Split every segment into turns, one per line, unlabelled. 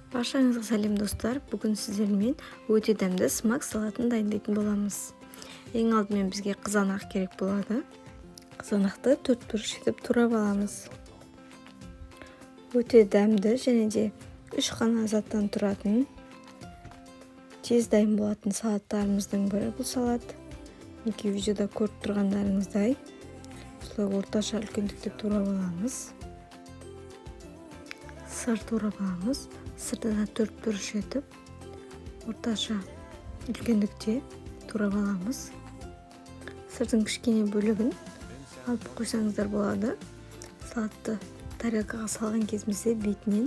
Баршаңызға сәлем, достар! Бүгін сіздермен өте дәмді смак салатын дайындайтын боламыз. Ең алдымен бізге қызанақ керек болады. Қызанақты төрт бұрыш етіп турап аламыз. Өте дәмді және де үш қана заттан тұратын, тез дайын болатын салаттарымыздың бірі бұл салат. Мінекей, видеода көріп тұрғандарыңыздай, осылай орташа үлкендікте турап аламыз. Сыр турап аламыз. Сырды да төрт бұрыш етіп, орташа үлкендікте турап аламыз. Сырдың кішкене бөлігін алып қойсаңыздар болады. Салатты тарелкаға салған кезімізде бетінен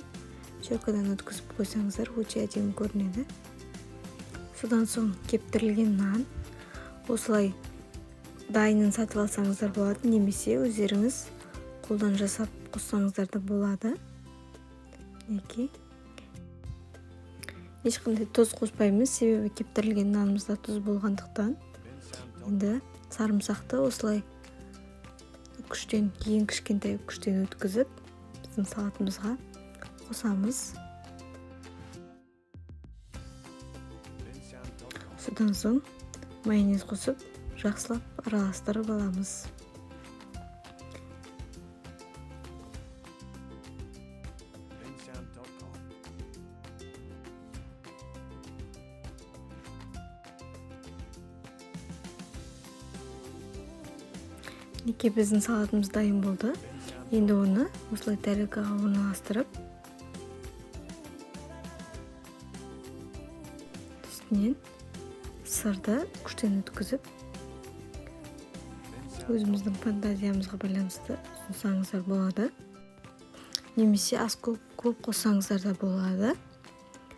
теркадан өткізіп қойсаңыздар, өте әдемі көрінеді. Содан соң кептірілген нан. Осылай дайынын сатып алсаңыздар болады немесе өздеріңіз қолдан жасап қоссаңыздар да болады. Мінекей, ешқандай тұз қоспаймыз, себебі кептірілген нанымызда тұз болғандықтан. Енді сарымсақты осылай күштен, ең кішкентай күштен өткізіп, біздің салатымызға қосамыз. Содан соң майонез қосып, жақсылап араластырып аламыз.
Bensound.com.
Мінекей, біздің салатымыз дайын болды. Енді оны осылай тарелкаға орналастырып, үстінен сырды күштен өткізіп, өзіміздің фантазиямызға байланысты ұсынсаңыздар болады немесе аз көп, көп қоссаңыздар да болады.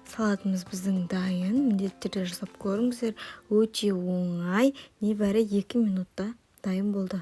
Салатымыз біздің дайын. Міндетті түрде жасап көріңіздер, өте оңай, небәрі 2 минутта дайын болды.